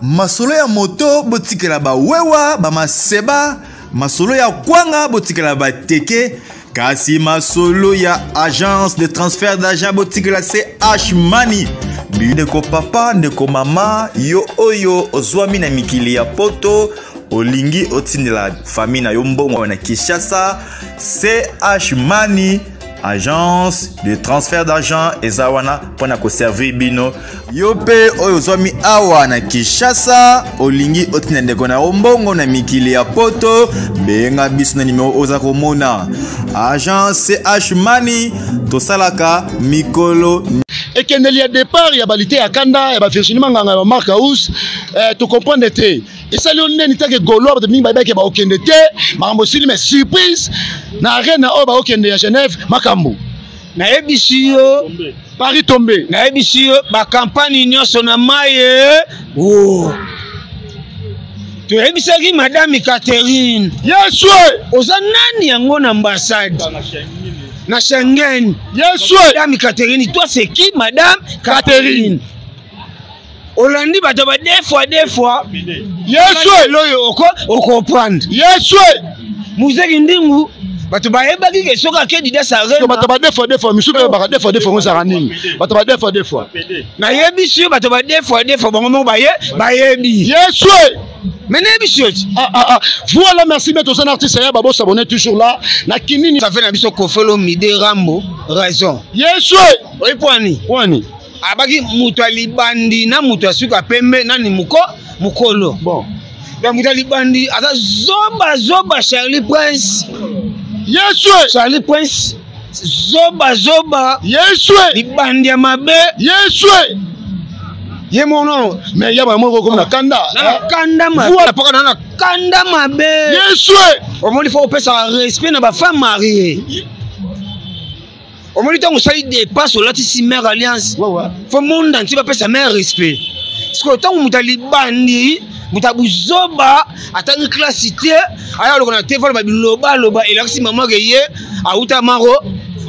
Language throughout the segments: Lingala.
Masolo ya moto botikela bawewa bamaseba, masolo ya kwanga botikela bateke, kasi masolo ya agence de transfert d'argent botikela CH Money. Ndeko papa, ndeko mama, yo oyo ozwami na mikili ya poto, olingi otindela famille na yo mbongo na Kinshasa, CH Money agence de transfert d'argent eza wana mpo na koservir bino. Yo mpe oyo ozwami awa na Kinshasa, olingi otinda ndeko na yo mbongo na mikili ya poto, benga biso na nimero oza komona. Agence CH Money, tosalaka mikolo. Ekendeli ya départ ya balite ya kanda ya ba Virginie Manganga ya ba Marc House, to comprendre te esali yo ndeni take gaulois bato mingi bayebaki bakokende te, makambo esili, mais surprise na arena oyo bakokende ya Genève, makambo. Nayebisi yo Paris tombé. Nayebisi yo bakampagne nyonso na maye wo. Toyebisaki madame Catherine. Yesu! Oza nani yango na ambassade na Schengen? Yesu! Madame Catherine, toi c'est qui madame Catherine? Olandi bato ba deux fois deux fois. Yesu! Loyo oko okomprendre. Yesu! Muzeki ndingu bato bayebaki ke soki ake Didas Arena. Bato ba deux fois deux fois, misusu mpe baka deux fois deux fois, ezalaka nini? Bato ba deux fois deux fois. Nayebisi yo bato ba deux fois deux fois, bango moko bayebi. Yesu! Mais nayebisi yo ti. Ah, ah, ah. Voilà, merci bien, toza na artiste ya babo s'abonner toujours là. Na kinini. Ça fait na biso Koffi Olomide Rambo raison. Yesu! Oyi pwani? Pwani. Abaki moto ya libandi na moto ya suka pembe nani mokolo. Bon. Donc moto ya libandi aza zoba zoba Charlie Prince. Yesu! Charlie Prince zoba zoba. Yesu! Libandi ya mabe. Yesu! Ye mono. Mais ya ba moko comme na kanda. Na kanda mabe. Voilà. Paka na kanda mabe. Yesu! Omoni faut opesa respect na ba femme mariée. Omoni ntango osali dépasse olatisi mère alliance. Ouais, ouais. Faut monde entier bapesa mère respect. Parce que ntango moto alibandi, moto abuzoba, atangi classe te, aya aloka na te, fala biloba loba, elakisi mama ke ye auta maro,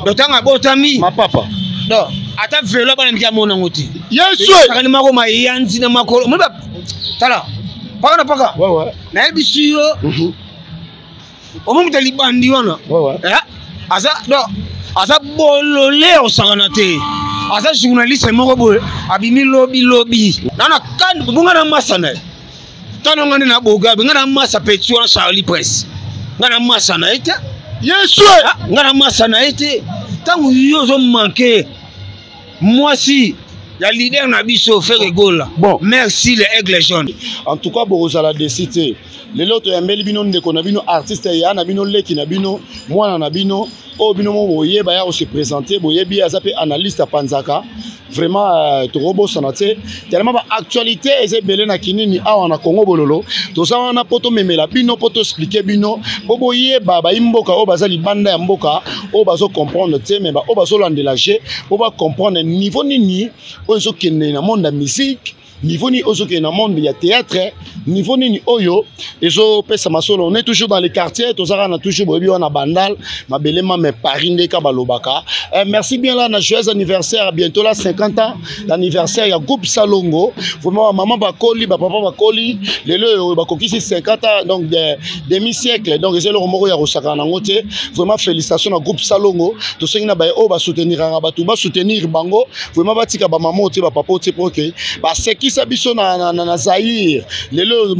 donc ntango abotami. Ma papa. Donc ata velo bana miki amona ngo te. Yesu! Akani mako mayanzi na makolo. Omoni ba tala. Paka na paka. Ouais, ouais. Nayebisi yo. Omoni moto alibandi wana. Ouais, ouais. Aza, donc, aza bolole osakana te. Aza journaliste moko boye, abimi lobi lobi. Na na kan bunga na masa na ye. Tano nga nde na boga, nga na masa petit wana Charlie Prince. Nga na masa na ye te. Yesu! Ah, nga na masa na ye te. Tango yo ozo manquer mwasi ya leader na biso Ferre Gola. Bon. Merci le aigle jaune. En tout cas bokozala déçu te. Lelo toyambeli bino ndeko na bino artiste ya na bino leki na bino mwana na bino oyo bino mo boyeba ya ko se présenter, boyebi aza pe analyste apanzaka. Vraiment tokobosana te tellement ba actualité eza ebele na kinini awa na Congo bololo. Toza wana po tomemela bino, po to expliquer bino, po boyeba ba mboka oyo baza libanda ya mboka oyo bazo comprendre te, mais ba oyo bazolandela jeu po ba comprendre niveau nini oyo ezokende na monde ya musique, niveau nini oyo ezokende na monde ya théâtre, niveau nini oyo ezopesa masolo. On est toujours dans les quartiers, tozalaka na toujours boyebi wana Bandal, mabele mame Paris ndeka balobaka. Merci bien là na joyeux anniversaire, bientôt là 50 ans l'anniversaire ya groupe Salongo. Vraiment maman bakoli, ba papa bakoli, lelo oyo bakokisi 50 ans, donc demi-siècle, donc ezali eloko moko ya kosakana nango te. Vraiment félicitations na groupe Salongo. Tosengi na baye oyo ba souteniraka bato, ba soutenir bango vraiment, batika ba mama te, ba papa te, po ke basekisa biso na Zaïre. Lelo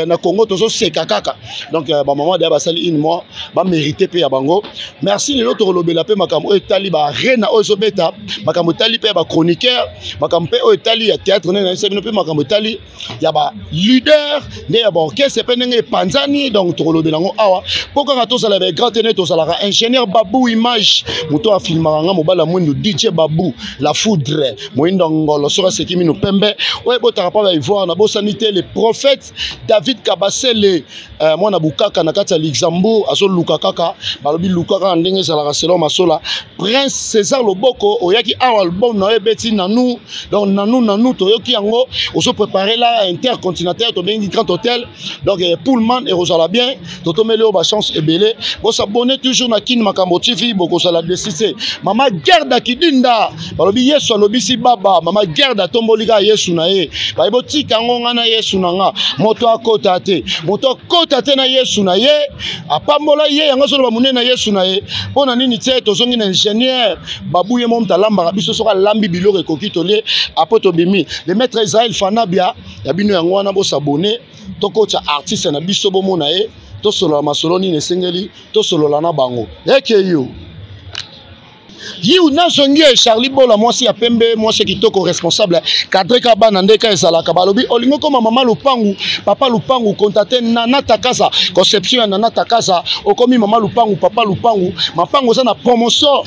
na Congo tozoseka kaka. Donc ba mama deya basali une mois, ba mérité pe ya bango. Merci. Lelo tokolobela pe makambo oyo etali ba arena oyo ezobeta, makambo etali pe ya ba chroniqueur, makambo pe oyo etali ya théâtre ndenge nayebisa bino, pe makambo etali ya ba leader nde ya ba orchestre pe ndenge epanzani. Donc tokolobela yango awa po kaka tozala ba grand nde tozalaka. Ingénieur Babou Image, moto afilmaka nga mobala mwindu, DJ Babou la foudre, moyindo ngolo soki aseki mino pembe. congolais oyo ebotaka mpa ba ivoire. Nabosani te le prophète David Kabasele, mwana bukaka na kati ya Luxembourg, azoluka kaka, balobi luka kaka ndenge ezalaka selon masola. Prince César Loboko, oyaki awa, album na yo ebeti nanu, donc nanu nanu toyoki yango. Ozo préparer la intercontinental, tobengi Grand Hôtel, donc Pullman ekozala bien. Totomeli oyo bachance ebele. Bosabonner toujours na Kin Makambo TV, bokozala desise. Mama Gerda Kidinda, balobi Yesu alobisi baba. Mama Gerda atomboli kaka Yesu na ye, baye botika yango, nga na Yesu na nga, moto akota te, moto akota te na Yesu na ye, apambola ye, yango azoloba monene na Yesu na ye. Mpo na nini te? Tozongi na ingénieur Babu, ye mo moto alambaka biso. Soki alambi biloko ekoki, tolie, apo tobimi. Le maître Israel Fanabia ya bino yango wana. Bosabonner, tokotya artiste na biso, bomona ye, tosolola masolo nini esengeli tosolola na bango. Eke yo yiu nazongi ye Charlie Bola, mwasi ya pembe, mwasi ya kitoko, responsable, cadre ka bana ndeka ezalaka. Balobi olingi okoma mama lupangu, papa lupangu, contacte Nana Takaza, conception ya Nana Takaza. Okomi mama lupangu, papa lupangu, mapangu eza na promotion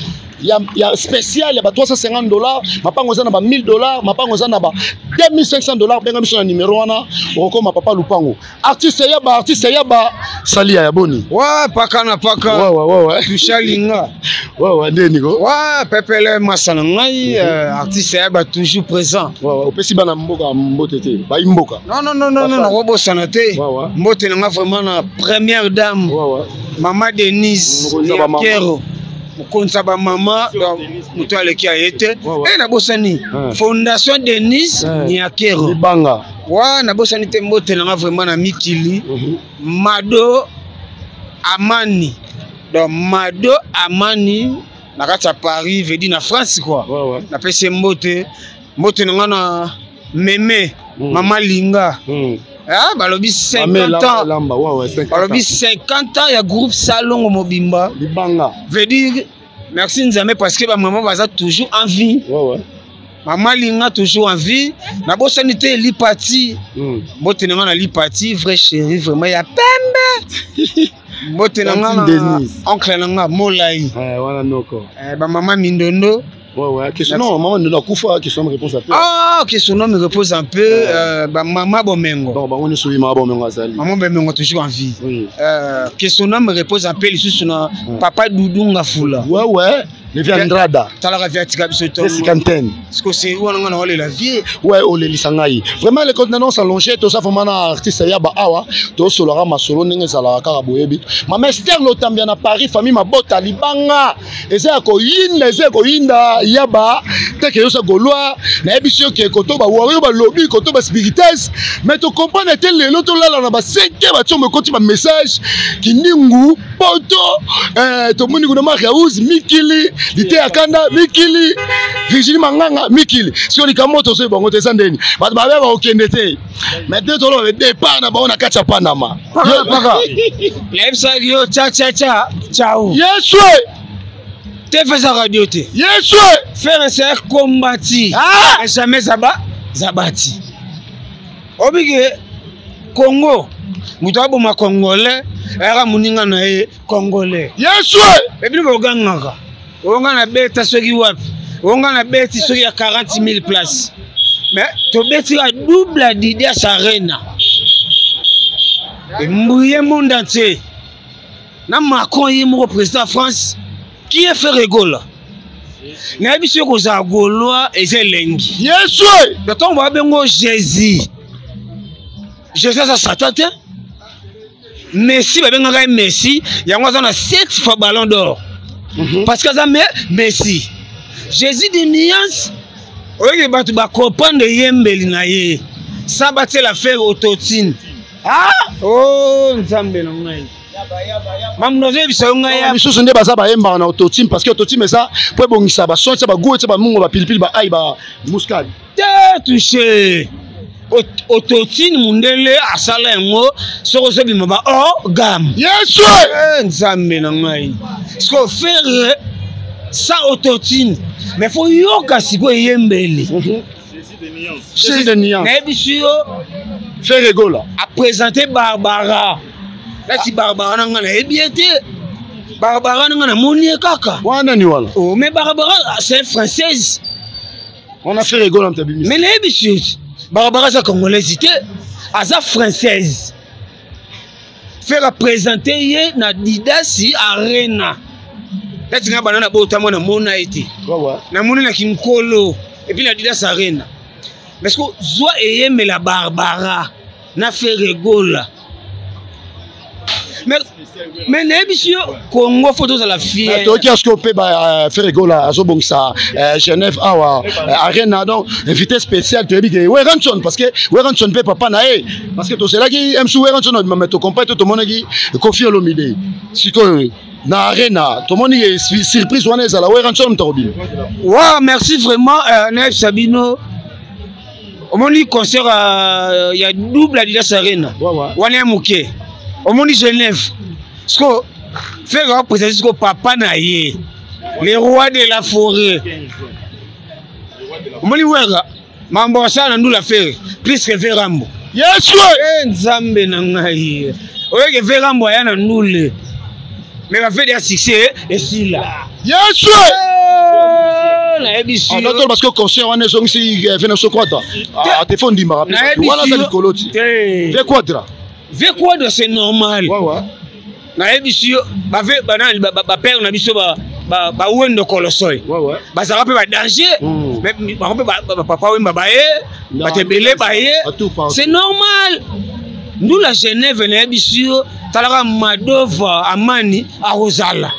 ya spécial ya ba 350 $, mapango eza na ba 1000 $, mapango eza na ba 2500 $. Benga biso na numéro wana, okokoma papa lupangu. Artiste Yaba, artiste Yaba, salia ya boni? Wa paka na paka. Wa Tushalinga. Wa ndeni ko? Wa pepele masa na ngai, artiste Yaba toujours présent. Wa opesi bana mboka mbote te, bayi mboka? Non, non, non, non, non, nakobosana te. Wa Mbote na nga vraiment na première dame. Wa Mama Denise Mokonzi ya bamama. Kero. Mokonzi ya bamama, donc moto aleki aye te. Wa. E nabosani. Fondation Denise Niakero. Libanga. Wa nabosani te, mbote na nga vraiment na mikili. Mado Amani, donc Mado Amani na kati ya Paris, vedi na France quoi. Wa. Napesi ye mbote. Mbote na nga na meme mama Linga. Ah, balobi 50 ans. Lamba wa 50. Balobi 50 ans ya groupe Salongo mobimba. Libanga. Veut dire merci Nzambe, parce que bamama baza toujours en vie. Wa. Mama Linga toujours en vie. Nabosani te Lipati. Mbote na nga na Lipati, vrai chéri, vraiment ya pembe. Mbote na nga na Tantine Denise. Oncle na nga Molai. Eh, wana noko. Eh, bamama Mindondo. Ouais, question. Non, maman ne kufa, question de réponse à peu. Ah, que son nom me repose un peu. Bamama Bomengo. Donc, bango nyonso oyo mama bomengo azali. Maman Bomengo toujours en vie. Que son nom me repose un peu lisusu na papa Doudou Ngafula. Ouais. Le vieux Andrada. Talaka vie atika biso ntongo. Cinquantaine. Parce que c'est wana nga na olela vie. Ouais, olelisa ngai. Vraiment, les continents s'allongent, toza vraiment na artiste ya ba awa, tosolaka masolo ndenge ezalaka kaka boyebi. Mama Esther Lotambia na Paris, famille Mabota libanga. Eza ya koyinda, eza ya koyinda yaba teke yosa Gaulois, nayebi so ke koto ba warrior balobi koto ba spirites, mais to comprendre te lelo tolala na ba 5 batie ekoti ba message kindingu poto, tomoni kuna Mark House mikili lite ya kanda mikili Virginie Manganga mikili. Sikoyo likambo tozoyeba bango te eza ndeni bato babe bakokende te. Maintenant toloba départ na bango na kati ya Panama. Paka paka, nayebisaki yo, cha cha cha ciao. Yesu! Te feza radio te. Yesu! Faire c'est combati. Ah! Jamais zaba zabati obike Congo, moto aboma Congolais ayaka moninga na ye Congolais. Yesu! Ebino bogangaka onga na beta soki wapi, onga na beti soki ya 40 000 place, mais tobeti ka double Adidas Arena, embrouillé monde entier na Macron ye moko, président ya France. Qui est Ferre Gola? Nayebi soki kozala Gaulois eza elengi. Yesu! Ntango babengo Jésus, Jésus aza Satan te. Messi, babengaka ye Messi, yango aza na 7 fois Ballon d'Or parce que aza Messi. Jésus de nuance, oyoki bato bacomprendre eyembeli na ye sa batiela Ferre autotune. Ah! O Nzambe na ngai, mamu nazoyebisa yo ngai ya misusu nde baza bayembaka na autotune, parce que autotune eza po ebongisa bason, tia bagoût, tia bamungo, bapilipili, baail, bamuscade. Te touche autotune, mundele asala yango soki ozobima ba o gamme. Yesu! Eh, Nzambe na ngai, siko Ferre sans autotune, mais faut yoka sikoyo eyembeli. Jésus de nuance. Nayebisi yo. Ferre Gola. Aprésente Barbara nati Barbara na ngai nayebi ye te. Barbara na ngai namoni ye kaka. Wana ni wana. Oh, mais Barbara, c'est française. Wana Ferre Gola moto abimisi. Mais nayebisi yo. Barbara aza congolaise te, aza française. Ferre présente ye na Didasi Arena. Neti nga bana na botama na mona ye te. Namoni na Kinkolo et puis na Didas Arena. Parce que zwa eyemela Barbara na Ferre Gola. Mais nayebisi yo, Congo fo tozala fier. Toyoki aske mpe Ferre Gola azobongisa Genève awa Arena, donc invité spécial toyebi ke Werrason, parce que Werrason mpe papa na ye, parce que tozelaki MC Werrason mais tocomprendre to tomonaki Koffi Olomide. Sikoyo na Arena tomoni ke surprise wana ezala Werrason moto akobima. Wa, merci vraiment. Nayebisa bino, omoni concert ya double Adidas Arena wana ya moke, omoni Genève siko Ferre apresente siko papa na ye, le roi de la forêt. Omoni Wera, mambo asala na ndula Ferre plus que Verambo. Yesu! E Nzambe na ngai, oyeke Verambo aya na ndule, mais bafede ya succès esila. Yesu! Nayebisi. Yo parce que concert wana ezongisi vena so Quadra te, fo ndimaka wana aza likolo ti ve Quadra. Ve Quadra, c'est normal. Nayebisi yo, bave banani, bapère na biso, bawendo Kolosoy bazalaka mpe badanger, bango mpe bapapa Wemba baye, bato ebele baye, c'est normal. Ndula Genève, nayebisi yo, talaka Madova Amani akozala.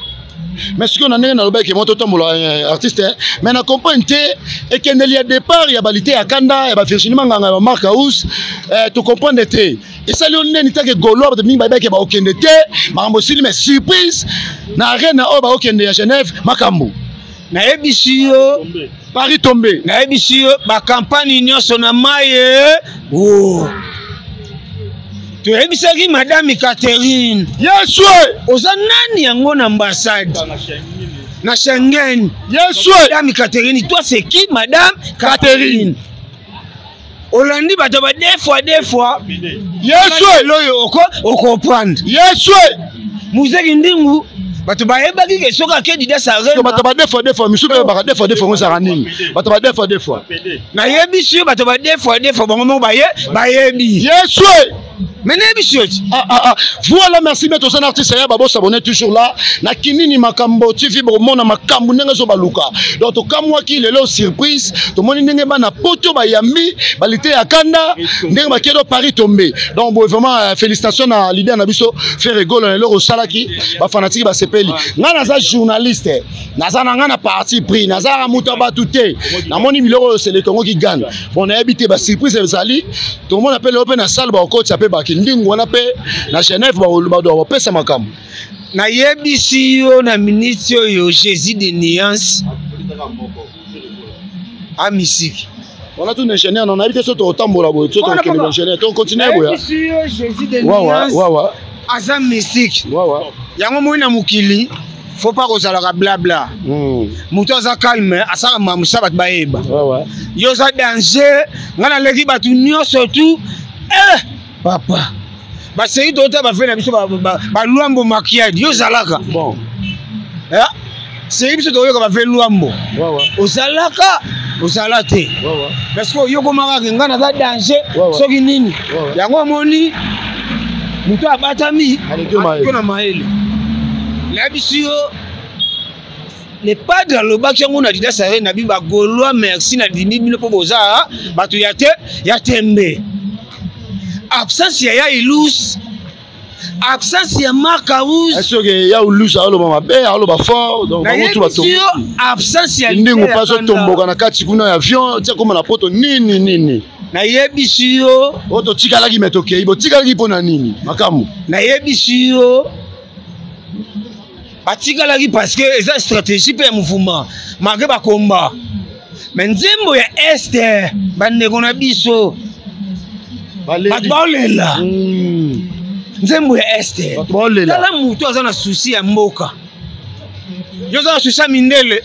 Mais sikoyo na ndenge nalobaki mo totambola artiste, mais na comprendre te ekendeli ya départ ya balite ya kanda ya baVirginie Manganga ya baMark House. Tocomprendre te esali yo ndeni take Gaulois, bato mingi bayebaki baokende te, makambo esili, mais surprise na Arena oyo baokende ya Genève, makambo. Nayebisi yo. Paris tombe. Nayebisi yo, bacampagne nyonso na mai o toyebisaki madame Catherine. Yesu! Oza nani yango na ambassade na Schengen? Yesu! Madame Catherine, toi c'est qui? Madame Catherine, olandi bato ba deux fois deux fois. Yesu! Oyo okocomprendre. Yesu! Muzeki ndingu, bato bayebaki ke soki ake Didas Arena. Bato ba deux fois deux fois, misu mpe baka deux fois deux fois, ngozalaka nini? Bato ba deux fois deux fois. Nayebisi yo, bato ba deux fois deux fois, bango moko baye bayebi. Yesu! Mais nayebisi yo ti. Ah, ah, ah. Voilà, merci bien toza na artiste ya babo s'abonner toujours là na Kinini Makambo TV, bomona makambo ndenge ezobaluka. Donc tokamwaki lelo surprise, tomoni ndenge bana poto bayambi balite ya kanda, ndenge bakei Paris tombe. Donc boye vraiment félicitations na leader na biso Ferre Gola na eloko osalaki, bafanatiki basepeli. Ngai naza journaliste, naza na ngai na parti pris, nazalaka moto ya bato te. Namoni biloko oyo, c'est le Congo qui gagne. Bon, nayebi te, basurprise ezali, tomona mpe lelo mpe na salle bakokotisa mpe bakindingu wana mpe na Genève, bapesa makambo. Nayebisi yo, na miniti oyo, Jésus de nuance amisiki. Wana tuna ingénieur na nayebi te so tokotambola boye, so tokokende ba ingénieur, tokontinue boya. Nayebisi yo, Jésus de nuance aza mystique. Yango moi na mokili faut pas kozalaka blabla. Moto aza calme, asala mamusa, bato bayeba. Yo oza danger, ngai naleki bato nyonso tu. Eh, papa, basei tota bafe na biso balwambo makiadi, yo ozalaka bon. Eh, sei biso toyoka bafe lwambo, ozalaka ozala te, parce que oyokomaka ke ngai naza danger. Soki nini yango omoni moto abatami aleki na mayele. Nayebisi yo, le padre alobaki yango na Didas Arena na bi bagaulois, merci, nandimi bino mpo boza bato ya te ya tembe. Absence ya ya Ilus, absence ya Mark House. Soki ya Ulus aloba mabe, aloba fort, donc bango tu bato. Nayebisi yo, absence ya ndingo leader mpe ya azotomboka na kati kuna ya avion tia koma na poto nini nini. Nayebisi yo. Oyo totikalaki, me tokei, botikalaki mpo na nini makambo? Nayebisi yo, batikalaki parce que eza stratégie mpe ya mouvement, malgré bakomba, mais nzembo ya este, bandeko na biso bato baolela nzembo ya este. Bato baolela. Tala, motu aza na souci ya mboka, yo oza na souci ya mindele.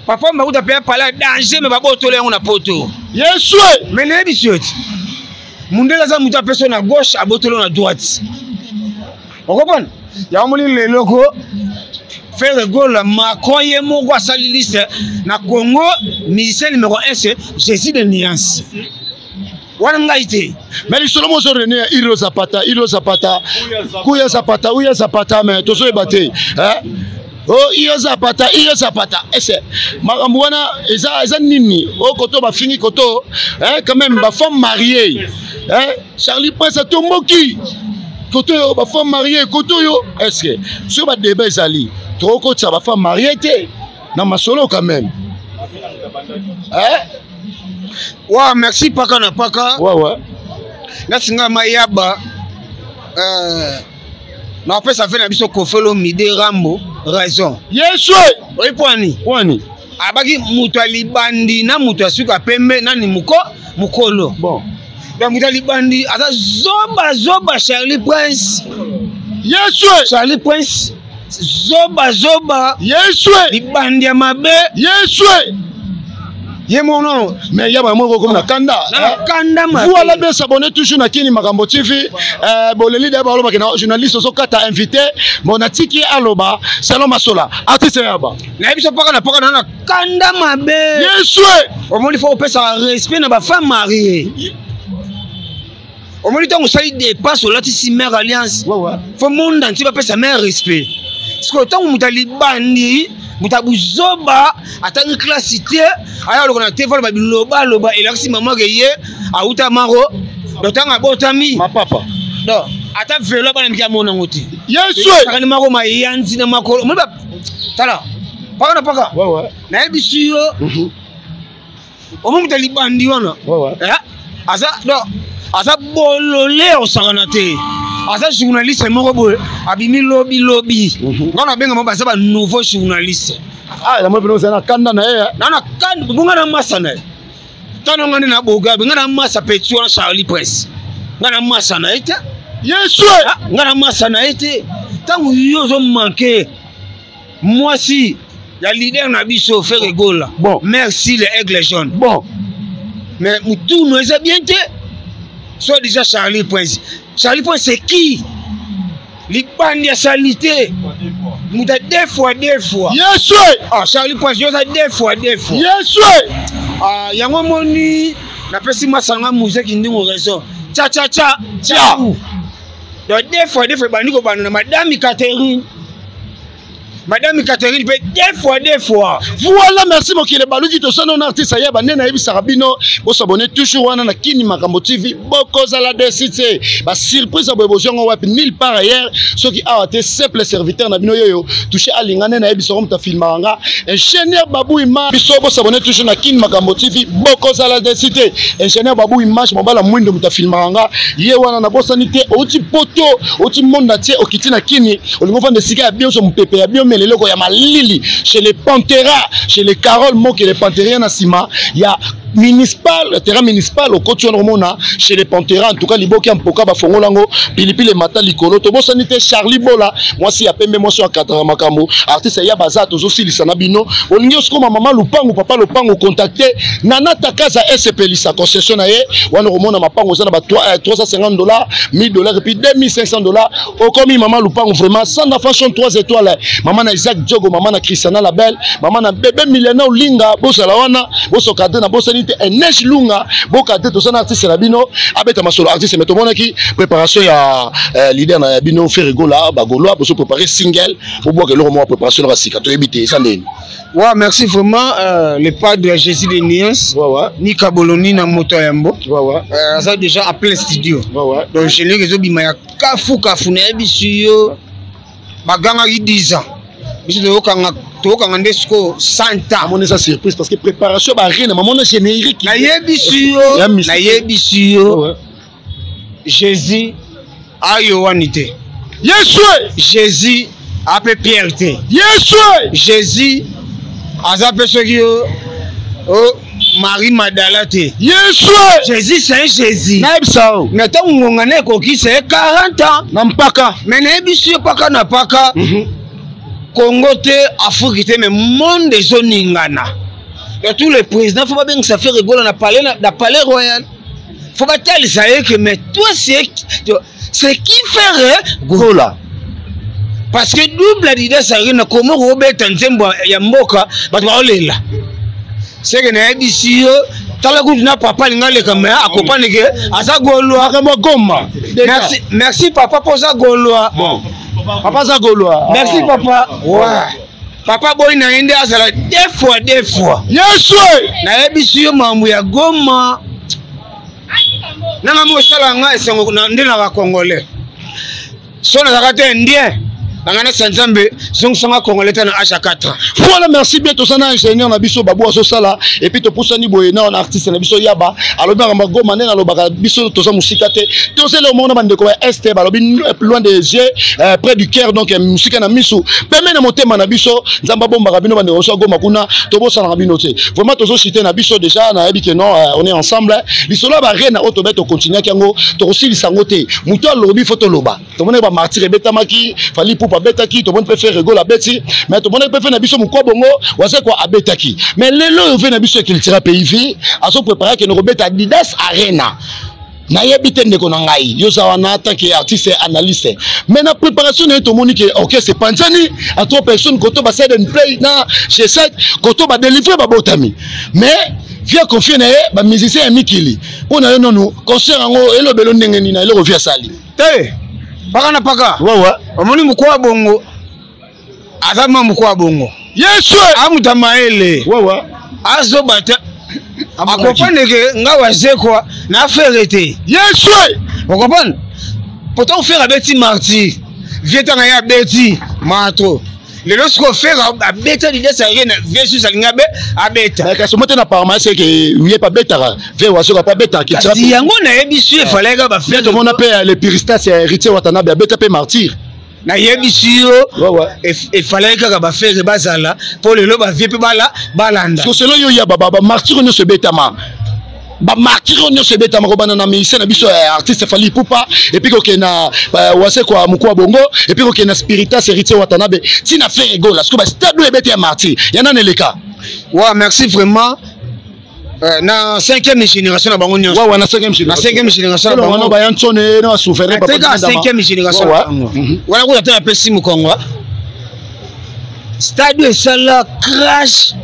Papa Mbakuta mpe apala danger, me babotola yango na poto. Yesu! Me nayebisi yo ti mundele aza motu apesi yo na gauche, abotoli yo na droite, okomprendre yango. Moni lelo ko Ferre Gola, Macron ye moko asali liste na Congo, musicien numéro 1 c'est Jésus de nuance. Wana ngai te. Mais lisolo mozo rene ya Iro Zapata, Iro Zapata, Kuya Zapata, Uya Zapata, mais tozoyeba te. Hein? Oh, Iro Zapata, Iro Zapata. Ese makambo wana eza eza nini? Oh, koto bafingi koto, hein, quand même ba femme mariée. Hein? Charlie Prince atomboki. Koto yo ba femme mariée, koto yo. Est-ce que sur ba débat ezali, tokotisa ba femme mariée te na masolo quand même. Hein? Wa merci paka na paka. Ouais. Nasi nga mayaba napesa fe na biso Koffi Olomide Rambo raison. Yesu! Oyi pwani? Pwani. Abaki moto ya libandi na moto ya suka pembe nani mokolo. Bon. Donc moto ya libandi aza zoba zoba Charlie Prince. Yesu! Charlie Prince zoba zoba. Yesu! Libandi ya mabe. Yesu! Ye mono. Mais ya ba moko comme na kanda. Na kanda ma. Voilà bien s'abonner toujours na Kini Makambo TV. Boleli da ba loba na journaliste so kata invité. Bon na tiki aloba salon masola. Artiste ya ba. Na biso paka na paka na kanda mabe. Yesu! Omoni faut opesa respect na ba femme mariée. Omoni ntango osali dépasse olatisi mère alliance. Ouais ouais. Faut monde entier bapesa mère respect. Parce que ntango moto alibandi, moto abuzoba, atangi classe te, aya aloka na te, aloba biloba aloba, elakisi mama ke ye, auta maro, donc ntango abotami. Ma papa. Donc, ata velo bana miki amona ngo te. Yesu! Akani mako mayanzi na makolo. Omoni ba tala. Paka na paka. Ouais ouais. Nayebisi yo. Omoni moto alibandi wana. Ouais ouais. Eh? Aza donc aza bolole osakana te. Aza journaliste moko boye abimi lobi lobi. Nga nabenga mo baza ba nouveau journaliste. Ah, la mobino na kanda na ye. Na na kanda bunga na masa na ye. Tano nga na boga, nga na masa petit wana Charlie Prince. Nga na masa na ye te. Yesu! Ah, nga na masa na ye te. Tango yo ozo manquer mwasi ya leader na biso Ferre Gola. Bon. Merci le aigle jaune. Bon. Mais mutuno eza bien te. Soit déjà Charlie Prince. Charlie Prince c'est qui? Libandi ya salité. Muta deux fois deux fois. Yesu! Ah Charlie Prince yo za deux fois deux fois. Yesu! Ah yango moni na pesi masanga musique ndingo raison. Cha cha cha. Cha. Donc deux fois deux fois bandi ko banda na Madame Catherine. Madame Catherine peut deux fois deux fois. Voilà, merci mokile baluki to sono artiste ya ba nena yebisa bino bo s'abonner toujours wana na Kini Makambo TV boko zala de cité ba surprise boye bozongo wapi nulle part ailleurs ceux qui a été simple serviteur na bino yoyo toucher alinga nena yebisa ko muta filmanga ingénieur Babou Image biso bo s'abonner toujours na Kini Makambo TV boko zala de cité ingénieur Babou Image mobala mwindo muta filmanga ye wana na bosanité oti poto oti monde entier okiti na Kini olingo vanda esika ya bio so mupepe ya bio meleloko ya malili chez les Pantera, chez les Carole Moke les Pantériens na sima ya municipal, terrain municipal au koti wana omona chez les Pantera. En tout cas liboki ya mpoka ba fongola ngo pilipili mata likolo to bosani te Charlie Bola mwasi ya pembe mwasi ya katara makambo artiste ya baza tozo silisa na bino olingi osikoma mama lupango papa lupango contacter Nana Takaza SPLisa concession na ye wana omona mapango za na ba $350, $1000 et puis $2500 okomi mama lupango vraiment Sandra Fashion 3 étoiles mama na Isaac Diogo mama na Christiana Labelle mama na bébé millionnaire Linga bosala wana bosokade na bosani te Enesh Lunga bokade tosana artiste na bino abeta masolo artiste mais tomonaki préparation ya leader na bino Ferre Gola ba Gaulois boso préparer single bobwaka eloko moko préparation na sika toyebi te eza ndeni. Ouais, merci vraiment le padre Jésus de Niens. Ouais, ouais. Nika Boloni na moto ya yambo. Ouais, ouais. Ça déjà en plein studio. Ouais, ouais. Donc je l'ai réseau bima ya kafu kafu na yebi yo baganga ki 10 ans. Biso toyokanga, toyokanga nde siko 100 ans. Amoni eza surprise parce que préparation ba rien, maman na générique. Na yebi yo, Ya mystique. na yebi yo. Ouais, ouais. Jésus a Yohane te. Yesu! Jésus a pe Pierre te. Yesu! Jésus aza pe soki yo, oh, Marie Magdala te. Yesu! Jésus c'est un Jésus. Nayebisa yo. Mais ntango ngonga na ekoki, c'est 40 ans. Na mpaka. Mais nayebisi yo paka na paka. Congo te, Afrique te, mais monde ezoningana. Et tous les présidents, faut pas bien que ça fait rigoler na palais, na, na palais royal. Faut pas tel ça que mais toi c'est, c'est qui fait Gola. Parce que double Adidas Arena comment Robert Nzembo ya mboka bato baolela. C'est que nayebisi yo Tala kutu na papa alinga aleka me akopane ke aza gaulois. Makambo ya Goma. Merci, merci papa mpo oza gaulois. Bon. Papa aza gaulois. Merci papa. Ouais. Papa boyi na ye nde azala deux fois deux fois. Yesu! Nayebisi yo mambo ya Goma. Nanga mosala nga esengo nde na ba congolais. So nazalaka te indien. Banga na Nzambe zongisanga congolais te na âge ya 4 ans. Voilà, merci bien toza na ingénieur na biso babu azosala et puis topusani boye na na artiste na biso Yaba alobi makambo ya Goma ndenge alobaka biso toza mosika te tozela omona bandeko ya Est balobi loin des yeux près du cœur donc mosika na misu pembe na motema na biso Nzambe abombaka bino bandeko biso ya Goma kuna tobosanaka bino te vraiment tozocite na biso déjà nayebi ke non on est ensemble lisolo ya barena oyo tobe tokontinuaki yango tokosilisa yango te moto alobi fo toloba tomoni ba martyr ebetamaki Fally Ipupa abetaki tomoni mpe Ferre Gola abeti mais tomoni mpe fe na biso mokwa bongo Wazekwa abetaki mais lelo oyo ve na biso ya Cultura Pays Vie azo prépare akende kobeta Adidas Arena nayebi te ndeko na ngai yo oza wana tant que artiste analyste mais na préparation na ye tomoni ke orchestre epanzani a trois personnes koto baside and play na G7 koto badelivre babotami mais vie confie na ye bamusicien ya mikili mpo na yo nanu concert yango elobelo ndenge nini na eloko vie asali te paka na paka wawa omoni mokwa bongo aza ma mokwa bongo Yesu amuta mayele wawa azoba te akoprendre ke nga Wazekwa na Ferre te. Yesu okomprendre pourtant Ferre abeti martyr vie ntanga ye abeti matro lelo sikoyo Ferre abeta Adidas Arena vie susu alingi abe abeta kasi omo te na parma seke ye pe abetaka vie Wazekwa pe abetaka kasi yango nayebi su efalaki ba Ferre tomona pe le piristas ya Héritier Watanabe abeta pe martyr nayebisi yo efalaki kaka baFerre bazala mpo lelo bavie mpe balanda selo yo ya bamartyr nyonso ebetama bamartyr oyo nyonso ebetama kobanda na musicien na biso ya artiste Fally Ipupa et puis kokende na Wazekwa Mokwa Bongo et puis kokende na Spiritas Héritier Watanabe ntina Ferre Gola siko bastade oyo ebete ya martyr ya nani eleka. Wa merci vraiment. Na cinquième génération na bango nyonso. Wa na cinquième génération. Na cinquième génération na bango. Baya ntsone na souverain papa. Na cinquième génération na bango. Wana kuta te apesi mokongo. Stade esala crash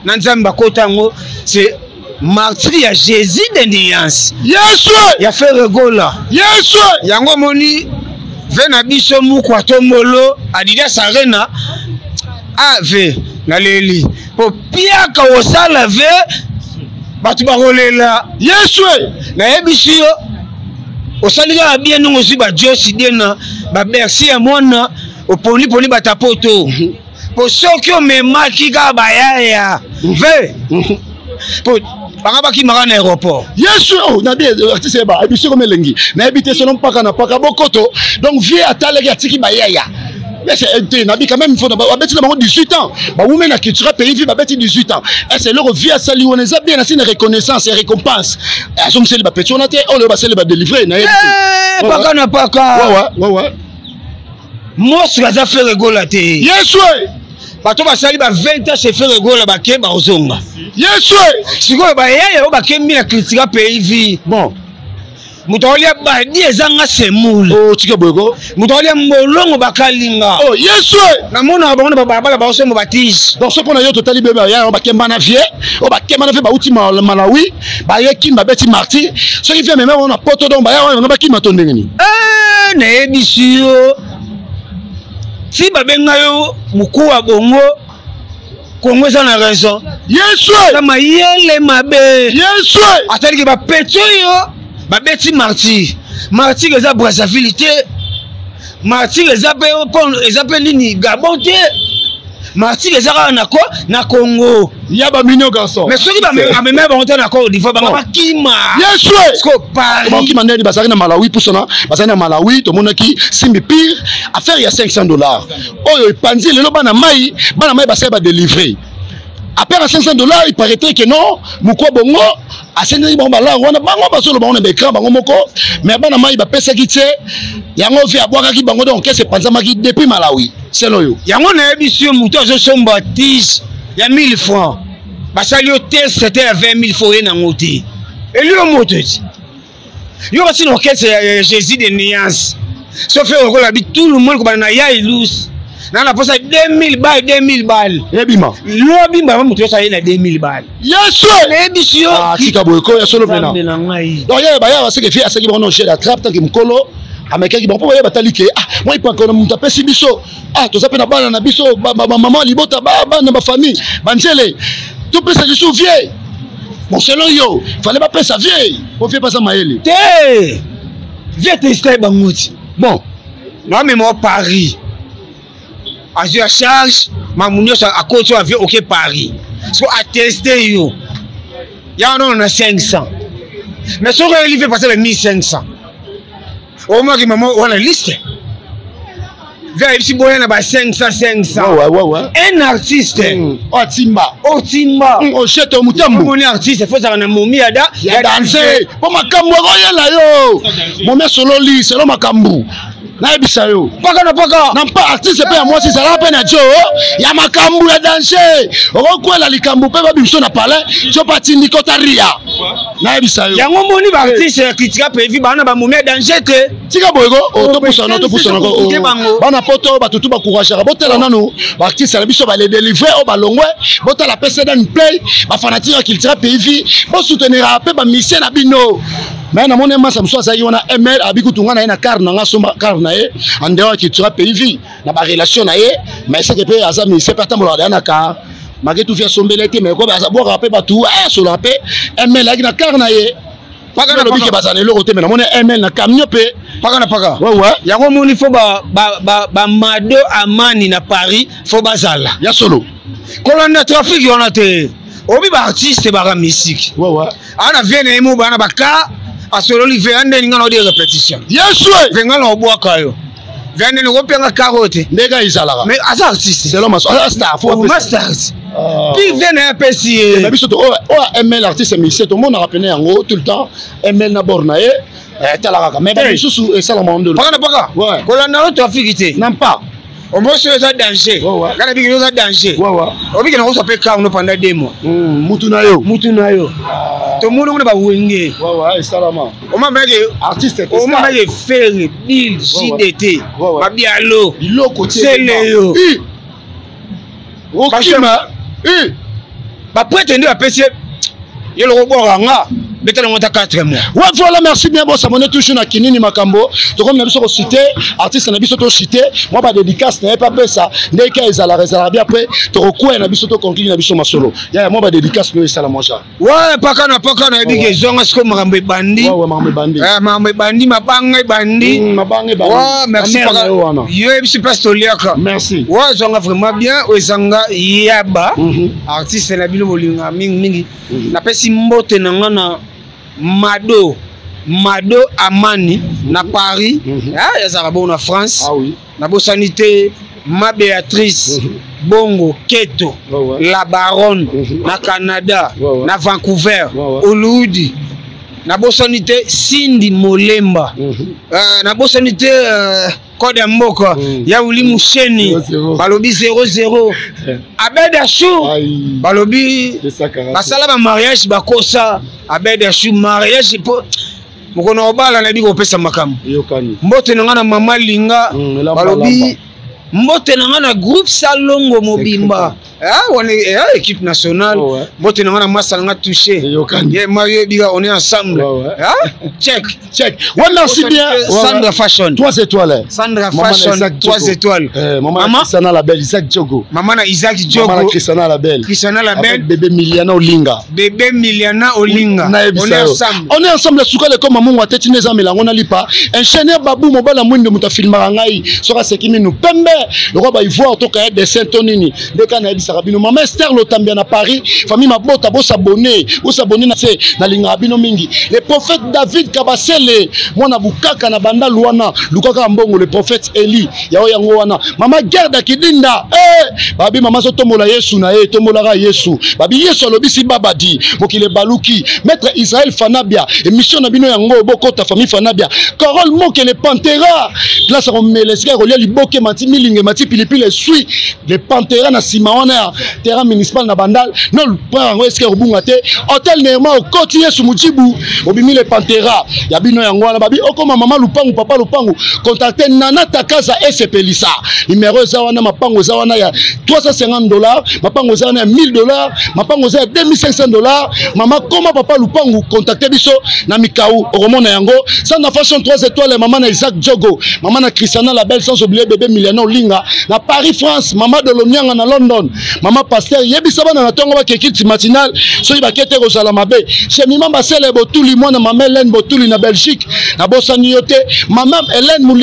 na Nzambe akota yango c'est martyr ya Jésus de nuance. Yesu ya Ferre Gola. Yesu yango moni ve na biso mukwa tombolo Adidas Arena ave naleli po piaka osala ve bato bakolela. Yesu nayebisi yo osali kaka bien ndenge ozwi bajosi dena babersi ya mwana oponiponi batapoto po soki omemaki kaka bayaya ve po banga bakimaka na aéroport. Yesu oh nabi artiste ba biso comme elengi nayebi te sono mpaka na paka bokoto donc vie atalaki atiki bayaya mais c'est nabi quand même il faut babeti na bango 18 ans bawume na Cultura Pays Vie babeti 18 ans est eloko vie asali wana eza bien asi na reconnaissance et récompense azongiseli bapeti wana te oyo basali badelivre nayebi te paka na paka wawa Mosque aza Ferre Gola te. Yesu bato basali ba 20 ans chez Ferre Gola bake bazonga. Yesu sikoyo bayaya oyo bakembi na Cultura Pays Vie. Bon moto akolia badi ezanga semoule. Oh tika boyeko. Moto akolia molongo bakalinga. Oh Yesu namonaka bango na babalabala baosomba batige. Donc soki mpona yo totali bebe ya bakemba na vie oyo bakemba na vie bauti Malawi bayeki babeti martyr soki vie meme wana poto donc baya wana bakima to ndenge nini? Nayebisi yo ti babenga yo mokuwa bongo Kongo eza na raison. Yesu eza mayele mabe. Yesu ataliki bapeti oyo babeti martyr. Martyr eza Brazzaville te, martyr eza pe eza pe nini Gabon te, martyr eza kaka na ko na Congo ya ba mignon garçon. Mais soki bamema bango te na Côte d'Ivoire bango bakima. Yesu siko Paris bakima ndeni bazalaki na Malawi pusana bazalaki na Malawi tomonaki simbi pire affaire ya $500 oyo epanzi lelo bana mai basali ba délivrer affaire ya $500 il paraîtrait que non mokwa bongo asengeli bango balare wana bango bazoloba bango na baécran bango moko mais bana mai bapesaki te yango vi abwakaki bango donc kese epanzamaki depuis Malawi selo yo yango nayebisi yo moto azosomba tige ya 1000 francs basali yo test te ya 20 000 francs oye nango te elio moto ti yo kasi na orchestre ya Jésus de nuance sauf okola bi tout le monde kobanda na ya ilus Na na posa 2000 balles, 2000 balles. Ebima. Lobi mbala moto nyonso aye na 2000 balles. Yesu! Nayebisi yo. Ah, tika boye ko ya solo pena. Nzambe na ngai. Donc yaya baya baseke fi aseki bango no jeu d'attrape tant que mukolo amekaki bango mpo baye batali ke ah moi ipakona moto apesi biso ah toza mpe na bana na biso bamama libota bana bafamille banzele topesa lisusu vie. Bon, selon yo fallait bapesa vie po vie baza mayele te. Vie teste bango ti. Bon, namema Paris, azwi ya charge mamu nyonso, akoti oyo avie oke Paris so ateste yo ya wana na 500, mais soki oyeli vie pase ba 1500, omaki mama wana liste vie ayebisi boya na ba 500 500. Ouais. Un artiste Oyo atimba. Otimba. Oshete motambo. Omoni artiste fo ozalaka na momi ya da ya danse mpo makambo akoyela yo momi asololi selo makambo nayebisa yo. Paka na paka. Na mpa artiste mpe ya mwasi ezalaka mpe na jo ya makambo ya danger, okokwela likambo mpe babiso na palais jo mpe atindi kota ria, nayebisa yo. Yango moni baartiste ya Kritika Pevi baa na bamomi ya danger te. Tika boye ko topusana, topusana ko bana poto, bato tu bacourageaka. Botala nanu baartiste na biso bale délivre oyo balongwe, botala pcdn play, bafanatike ya Cultura Pays, bosoutenira mpe bamisie na bino. Mais namoni masa mosusu azalaki wana, ML abi kutu nga na ye na car na nga, asomba car na ye en dehors ya Cultura Pays na barelation na ye, mais seke mpe aza misie mpe atambolaka deya na car malgré tout fi asombeli te, mais ko abwakaka mpe bato, asolaka mpe. ML ayaki na car na ye. Paka na lobi ke bazala na eloko te, mais namoni ML na camion mpe. Paka na paka. Ouais. Yango omoni fo bamado amani na Paris fo bazala. Ya solo. Kolanda trafic wana te, obi baartiste baka misiki. Ouais. Ana vie na ye mo bana baka asololi ve andeni nga na odi répétition. Yesu! Ve nga na obwaka yo ve andeni okopianga karo te. Ndenge ezalaka. Mais aza artiste. Selon maso aza star fo. Master pi vie na ye apesi ye. Na biso to oyo ML artiste musicien tomonaka pene yango tout le temps, ML na bord na ye tala kaka, mais bamisusu esalama ndolo. Paka na paka. Kolanda yo trafic te. Na mpa. Omosi oyo eza danger. Nga na biki oza danger. Obiki na kozwa mpe car no pendant 2 mois. Mutu na yo. Mutu na yo tomoni ngo na bawenge. Esalama. Omamaki. Artiste. Omamaki Fere Bill JDT babialo. Biloko. Seleyo. Okima. Baprêtre nde bapesi ye loko bwaka nga betala ngo ta 4 mois. Ouais, voilà, merci bien. Bosabonner toujours na Kinini Makambo. Tokomi na biso kociter artiste na biso, tociter mwa badédicace na ye mpe apesa ndenge ezalaka, ezalaka bien. Après tokokwea na biso, toconclure na biso masolo yaya. Mwa badédicace no esala mwa genre. Ouais, paka na paka, nayebi ke ezonga sikoyo, makambo ebandi. Ouais, makambo ebandi. Makambo ebandi, mabanga ebandi. Mabanga ebandi. Ouais, merci. Ba mère paka na yo wana. Yo yebisi place toliaka. Merci. Ouais, ezonga vraiment bien. Oyo ezanga yaba artiste na bino bolinga mingimingi. Napesi mbote na nga na Mado, Mado Amani na Paris. Ah, ezalaka bongo na France. Ah oui. Nabosani te ma Béatrice Bongo Keto. La Baronne na Canada. Na Vancouver. Hollywood. Nabosani te Cindy Molemba. Nabosani te code ya mboka ya Wuli Musheni. 0-0. Balobi 00 Abed Ashu. Aïe. Balobi basala bamariage, bakosa Abed Ashu mariage po mokolo na kobala nayebi kopesa makambo. Eyokani. Mbote na nga na mama Linga. Elamba, balobi lamba. Mbote na nga na groupe Salongo mobimba. Ah, wana équipe nationale. Mbote na nga na masa na nga touché. Eyokani. Ye Mario Ebika, on est ensemble. Ouais. Ah, check. Check, ouais, merci bien. Ouais. Sandra Fashion. Trois étoiles. Sandra Maman na Fashion. Isaac Trois Diogo. étoiles. Maman Maman. na Christiana la belle, Isaac Diogo. Mama na Isaac Maman na Diogo. Christiana la belle. Christiana la Avec belle. bébé Miliana Olinga. Bébé Miliana Olinga. Nayebisa On est yo. ensemble. On est ensemble. Suka lekoma mungu ateti nde eza melango na lipa. Ingénieur Babu, mobala mwindo, moto afilmaka ngai soki aseki minu pembe lokwa baivoire tokaya dessin to nini nde kaka nayebisaka bino. Mama Ester Lotambia na Paris, famille mabota, bosabonner, bosabonner na se, nalingaka bino mingi. Le prophète David Kabasele, mwana bukaka na Bandalu wana, lukaka mbongo. Le prophète Eli yao yango wana. Mama Gerda Kidinda, babi mama azotombola Yesu na ye, etombolaka Yesu. Babi Yesu alobisi babadi mokili ebaluki. Maître Israel Fanabia, émission na bino yango, bokota famille Fanabia. Carole Mokele Pantera, place ya komela, esika ya kolia liboke mati milinge mati pilipili eswi le Pantera na nsima wana. ya terrain municipal na Bandal. No lupango yango esika kobunga te. Hotel Neema okoti Yesu Mujibu obimi le Pantera ya bino yango wana babi okoma mama lupangu papa lupangu contacte Nana Takaza esepelisa. Numero eza wana, mapango eza wana ya $350, mapango eza wana ya $1000, mapango eza ya $2500. Mama koma papa lupangu contacte biso na Mikau okomona yango. Sandra Fashion 3 étoiles mama na Isaac Djogo, mama na Christiana la belle sans oublier bébé Miliano Linga na Paris France, mama Dolomianga na London, mama Pasteur yebisa bana na tongo bakeki matinal soki bakete kozala mabe. Chemima Basele Botuli mwana mama Hélène Botuli na Belgique, nabosani yo te mama Hélène Muli.